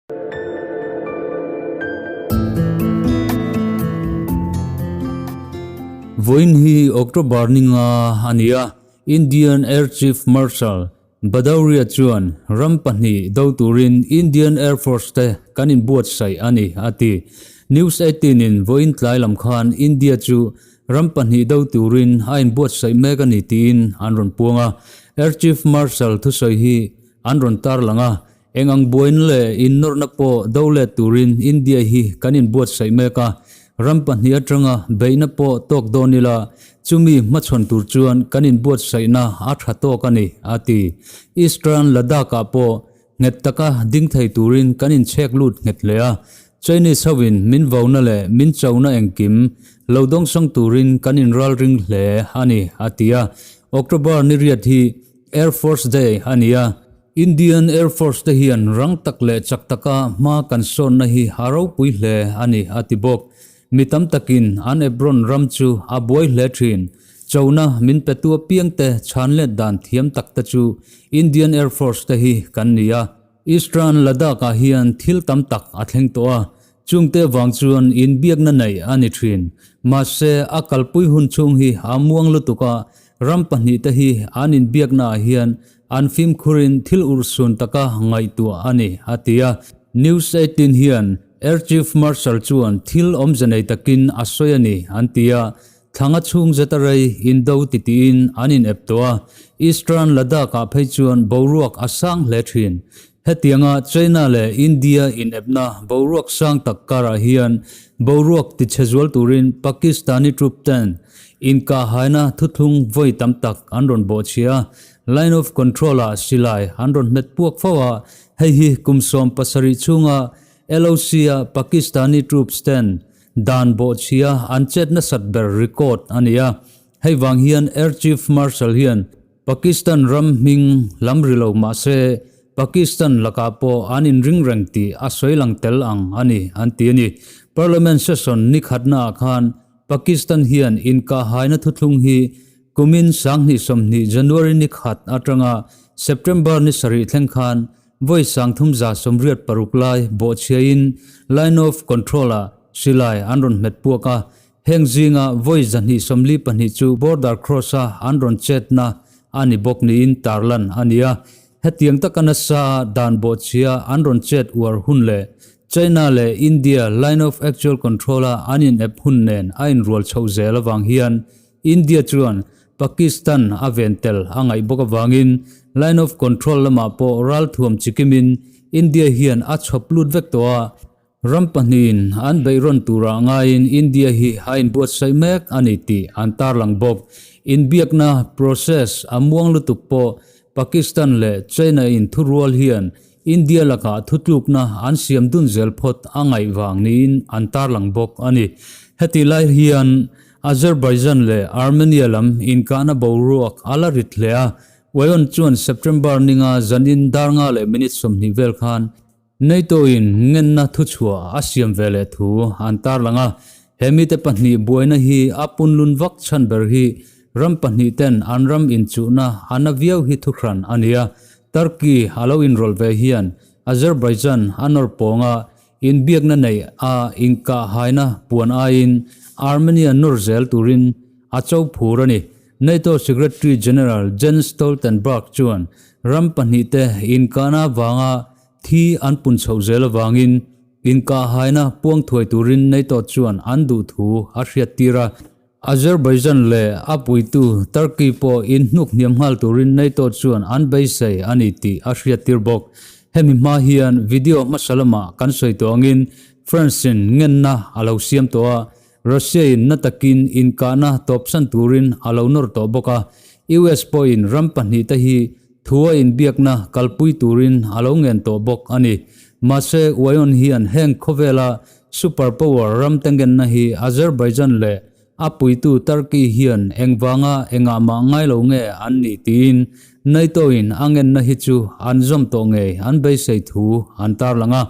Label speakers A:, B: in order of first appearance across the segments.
A: Vawiin hi October ni nga a ni a, Indian Air Chief Marshal Bhadauria chuan ram pahnih do turin Indian Air Force te kan inbuatsaih a ni, a ti. News 18 in vawiin tlai lam khan India chu ram pahnih do turin a inbuatsaih mek a ni tiin an rawn puang a. Air Chief Marshal thusawi hi an rawn tarlang a, Eng ang buaina leh innawrhna pawh do let turin India hi kan inbuatsaih mek a, ram pahnih atanga beihna pawh tawk dawn ila, chumi hmachhawn tur chuan kan inbuatsaihna a tha tawk a ni, a ti. Eastern Ladakh-ah pawh nghet taka ding thei turin kan inchhek lut nghet hle a, Chinese hoin min vauna leh min chona engkim lo dawngsawng turin kan inralring hle a ni, a ti a. October ni riat hi Air Force Day a ni a. Indian Air Force te hian rang tak leh chak taka hma kan sawnna hi a ropui hle a ni, a ti bawk. Mi tam takin an Hebron ram chu a buai hle thin. Chona min petu apiangte chhan let dan thiam tak te chu Indian Air Force te hi kan ni a. Eastern Ladakh-ah hian thil tam tak a thleng tawh a, chungte vang chuan inbiakna neih a ni thin. Mahse, a kalpui hun chhung hi a muang lutuk a, ram pahnihte hi an inbiaknaah hian An fimkhurin thil urhsun taka ngaihtuah a ni, a ti a. News 18 hian Air Chief Marshal chuan thil awmze nei takin a sawi a ni, an ti a. Thlanga chhung zeta rei indo titiin an inep tawh a. Eastern Ladakh-ah phei chuan boruak a sang hle thin. Hetianga China leh India inepna boruak sang tak karah hian boruak tichhe zual turin Pakistani troop ten inkahhaina thuthlung vawi tam tak an rawn bawhchhia a. Line of Control-ah silai an rawn hmet puak fo a, hei hi kum 17 chhunga LOC-a Pakistani troops ten dan bawhchhia an chet nasat ber record a ni a. Hei vang hian Air Chief Marshal hian Pakistan ram hming lam ri lo mah se Pakistan lakah pawh an inring reng tih a sawi lang tel ang a ni, an ti a ni. Parliament session ni khatnaah khan Pakistan hian inkahhaina thuthlung hi Kumin 2020 January ni khat atanga September ni sarih thleng khan vawi 386 lai bawhchhiain Line of Control-ah silai an rawn hmet puak a, heng zinga vawi 242 chu border cross-a an rawn chetna a ni bawk niin tarlan a ni a. Hetiang taka nasa dan bawhchhia an rawn chet uar hun leh China leh India Line of Actual Control-a an inep hun nen a inrual chhoh zel avang hian India chuan Pakistan a ven tel a ngaih bawk avangin Line of Control lamah pawh ralthuam chikimin India hian a chhawp lut vek tawh a, ram pahnihin an beihrawn turah ngaiin India hi a inbuatsaih mek a ni tih an tarlang bawk. Inbiakna process a muang lutuk pawh Pakistan leh China in thurual hian India lakah thutlukna an siam dun zel phawt a ngaih vang niin an tarlang bawk a ni. Heti lai hian Azerbaijan leh Armenia lam inkahna boruak a la rit hle a, Wayon chuan September ninga zanin dar nga leh minute 20 vel khan NATO-in ngenna thuchhuah a siam ve leh thu an tarlang a. He mite pahnih buaina hi a punlun vak chhan ber hi ram pahnih ten an ram inchuhna a na viau hi thuhran a ni a. Turkey a lo inrawlh ve hian Azerbaijan a nawr pawng a, inbiakna neih a inkahhaina puan aiin Armenia nawr zel turin a cho phur a ni. NATO Secretary General Jens Stoltenberg chuan ram pahnihte inkahna vanga thi an pun chhoh zel avangin inkahhaina puang thuai turin NATO chuan an duh thu a hriattir a. Azerbaijan leh a puitu Turkey pawh inhnuk hniam nghal turin NATO chuan an beisei a ni tih a hriattir bawk. Hemi hma hian video hmasa lamah kan sawi tawh angin France-in ngenna a lo siam tawh a, Russia-in na takin inkahna tawpsan turin a lo nawr tawh bawk a, US pawhin ram pahnihte hi thua inbiakna kalpui turin a lo ngen tawh bawk a ni. Mahse, Wayon hian heng khawvela Super power ram te ngenna hi Azerbaijan leh a puitu Turkey hian engvanga engah mah ngai lo nge an nih tiin NATO in a ngenna hi chu an zawm tawh ngei an beisei thu an tarlang a.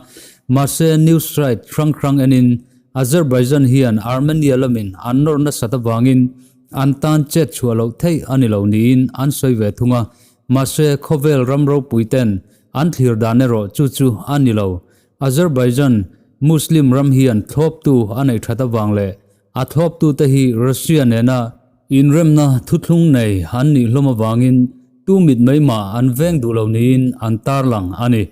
A: Mahse news site hrang hrang enin Azerbaijan hian Armenia lamin an nawr nasat avangin an tan chet chhuah loh theih a ni lo niin an sawi ve thung a. Mahse khawvel ram ropui ten an thlir dan erawh chu chu a ni lo. Azerbaijan, Muslim ram hian thlawptu a neih that avang leh a thlawptute hi Russia nena inremna thuthlung nei an nih hlawm avangin tu mit mai mah an veng duh lo niin an tarlang a ni.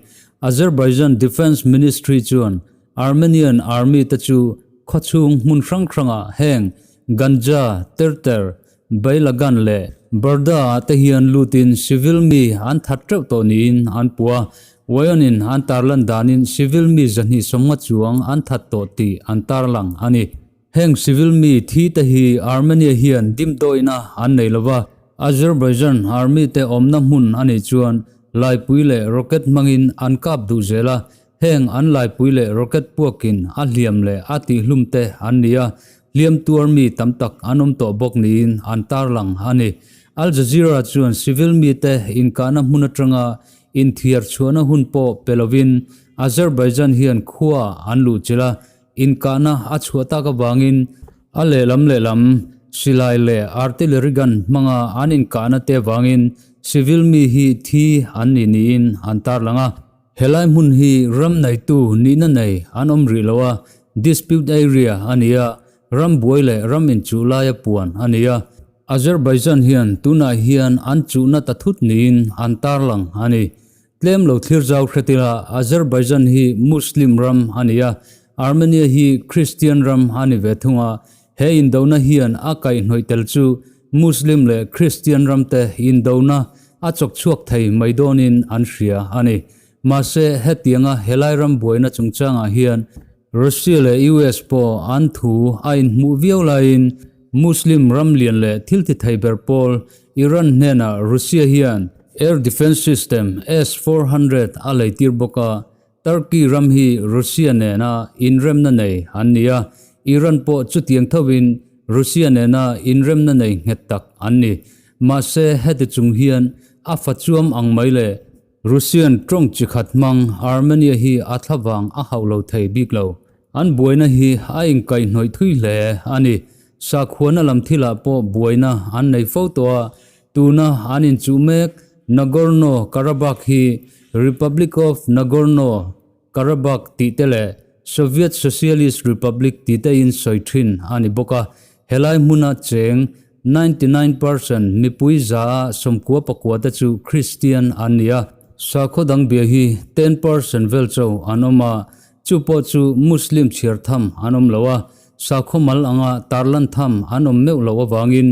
A: Azerbaijan Defence Ministry chuan Armenian Army te chu khawchhung hmun hrang hrangah heng Ganja, Terter, Bailagan leh Barda-ah te hian lutin civil mi an that teuh tawh niin an puh a, Wayon-in an tarlan danin civil mi 250 chuang an that tawh tih an tarlang a ni. Heng civil mi thi te hi Armenia hian dimdawina an nei lova, Azerbaijan army te awmna hmun a nih chuan laipui leh rocket hmangin an kap duh zel a, Heng an laipui leh rocket puakin a hliam leh a tihhlum te an ni a, hliam tuar mi tam tak an awm tawh bawk niin an tarlang a ni. Al Jazeera chuan civil mite inkahna hmun atanga inthiar chhuahna hun pawh pe lovin Azerbaijan hian khua an luhchilh a, Inkahna a chhuah tak avangin a lehlam lehlam silai leh artillery gun hmanga an inkahna te avangin civil mi hi thi an ni niin an tarlang a. Helai hmun hi ram neitu nihna nei an awm rih lo a, dispute area a ni a, ram buai leh ram inchuh laia puan a ni a. Azerbaijan hian tunah hian an chuhna ta thut niin an tarlang a ni. Tlem lo thlir zau hret ila, Azerbaijan hi Muslim ram a ni a, Armenia hi Christian ram a ni ve thung a, he indona hian a kaihhnawih tel chu Muslim leh Christian ramte indona a chawk chhuak thei mai dawnin an hria a ni. Mahse, hetianga helai ram buaina chungchangah hian Russia leh US pawh an thu a inhmuh viau laiin Muslim ram lian leh thil ti thei ber pawl Iran hnenah Russia hian Air Defence System S-400 a leitir bawk a, Turkey ram hi Russia nena inremna nei an ni a, Iran pawh chutiang thovin Russia nena inremna nei nghet tak an ni. Mahse, heti chung hian a fa chuam ang mai leh Russian tawng chi khat hmang Armenia hi a thlavang a hauh lo thei bik lo. An buaina hi a inkaihhnawih thui hle a ni. Sakhuana lam thilah pawh buaina an nei fo tawh a, tuna an inchuh mek Nagorno-Karabakh hi Republic of Nagorno-Karabakh tih te leh Soviet Socialist Republic tih te in sawi thin a ni bawk a. Helai hmuna cheng 99% mipui za a 99 te chu Kristian an ni a, sakhaw dang bia hi 10% vel cho an awm a, chu pawh chu Muslim chhiar tham an awm lo a, sakhaw mal anga tarlan tham an awm meuh loh avangin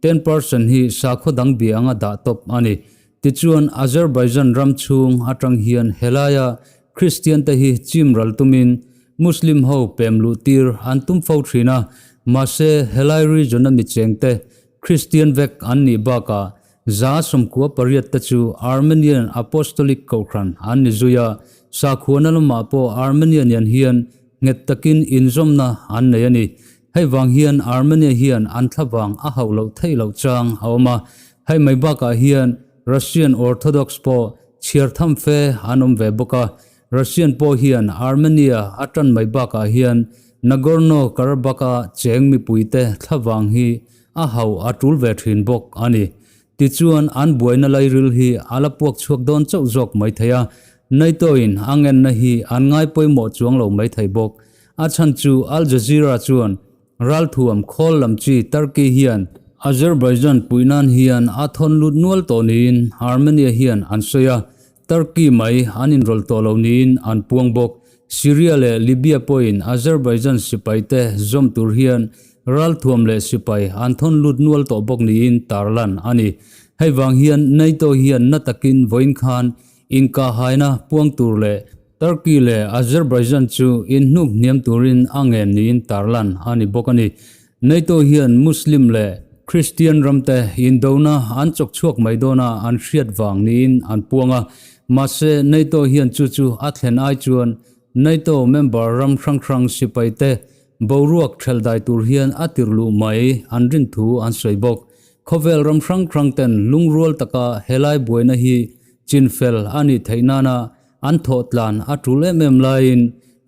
A: 10% hi sakhaw dang bia anga dah tawp a ni. Tichuan Azerbaijan ram chhung atang hian helaia Kristian te hi chim ral tumin Muslim ho pem luh tir an tum fo thin a, mahse helai region a mi cheng te Kristian vek an nih bakah 98 te chu Armenian Apostolic Kohhran an ni zui a, sakhuana lamah pawh Armenia nen hian nghet takin inzawmna an nei a ni. Hei vang hian Armenia hian an thlavang a hauh loh theih loh chang a awm a, hei mai bakah hian Russian Orthodox pawh chhiar tham fe an awm ve bawk a, Russian pawh hian Armenia a tan mai bakah hian Nagorno-Karabakh-a cheng mipuite thlavang hi a hauh a tul ve thin bawk a ni. Tichuan, an buaina lairil hi a la puak chhuak dawn chauh zawk mai thei a, NATO-in a ngenna hi an ngai pawimawh chuang lo mai thei bawk. A chhan chu Al Jazeera chuan ralthuam khawl lam chi Turkey hian Azerbaijan puih nan hian a thawn lut nual tawh niin Armenia hian an sawi a, Turkey mai an inrawlh tawh lo niin an puang bawk. Syria leh Libya pawhin Azerbaijan sipaite zawm tur hian ralthuam leh sipai an thawn lut nual tawh bawk niin tarlan a ni. Hei vang hian NATO hian na takin vawiin khan inkahhaina puang tur leh Turkey leh Azerbaijan chu inhnuk hniam turin a ngen niin tarlan a ni bawk a ni. NATO hian Muslim leh Christian ramte indona an chawk chhuak mai dawna an hriat vang niin an puang a. Mahse, NATO hian chu chu a thlen ai chuan NATO member ram hrang hrang sipaite boruak thelh dai tur hian a tirhluh mai an rin thu an sawi bawk. Khawvel ram hrang hrang ten lungrual taka helai buaina hi chinfel a nih theih nana An thawh tlan a tul em em laiin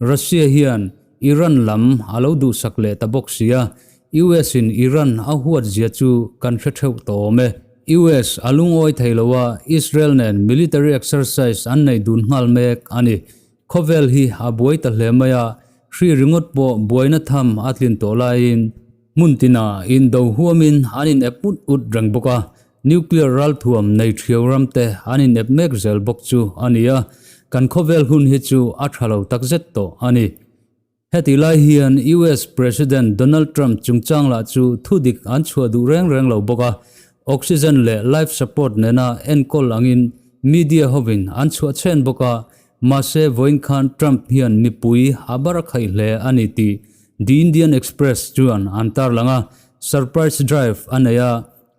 A: Russia hian Iran lam a lo duhsak leh ta bawk sia, US in Iran a huat zia chu kan hre theuh tawh awm e. US a lungawi thei lo a, Israel nen military exercise an nei dun nghal mek a ni. Khawvel hi a buai ta hle mai a, hri ringawt pawh buaina tham a tlin tawh laiin hmun tinah indo huamin an in ep ut ut reng bawk a, nuclear ralthuam nei thiau ram te an in ep mek zel bawk chu a ni a, kan khawvel hun hi chu a tha lo takzet tawh a ni. Heti lai hian US President Donald Trump chungchang lah chu thudik an chhuah duh reng reng lo bawk a, oxygen leh life support nena enkawl angin media hovin an chhuah chhen bawk a, mahse vawiin khan Trump hian mipui a bar a khaih hle a ni tih The Indian Express chuan an tarlang a, surprise drive a nei a,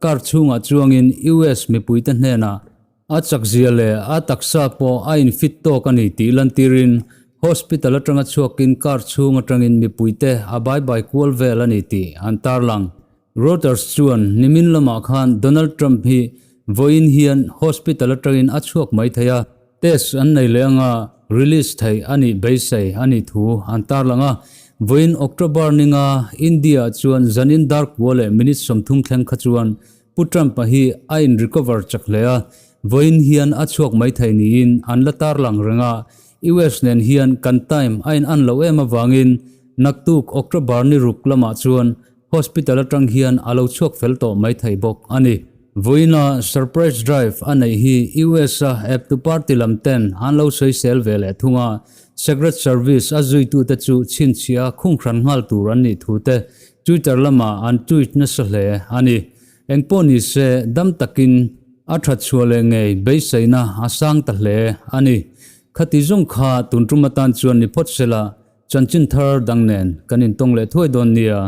A: car chhungah chuangin US mipuite hnenah A chakzia leh a taksa pawh a infit tawk a ni tih lantirin hospital atanga chhuakin car chhung atangin mipuite a bai bai kual vel a ni tih an tarlang. Reuters chuan nimin lamah khan Donald Trump hi vawiin hian hospital atangin a chhuak mai thei a, test an nei leh anga release theih a nih beisei a nih thu an tarlang a. Vawiin October ninga India-ah chuan zanin dar kua leh minute 30 thleng kha chuan Pu Trump-a hi a in recover chak hle a, vawiin hian a chhuak mai thei niin an la tarlang reng a, US nen hian kan time a in an loh em avangin naktuk October ni ruk lamah chuan hospital atang hian a lo chhuak fel tawh mai thei bawk a ni. Vawiina surprise drive a neih hi US-a eptu party lam ten an lo sawisel ve leh thung a, Secret Service a zuitute chu chhinchhiah a khunghran nghal tur an nih thu te Twitter lamah an tweet nasa hle a ni. Engpawh ni se, dam takin a that chhuah leh ngei beiseina a sang ta hle a ni. Khati zawng kha tun tum atan chuan ni phawt sela, chanchin thar dang nen kan intawng leh thuai dawn nia.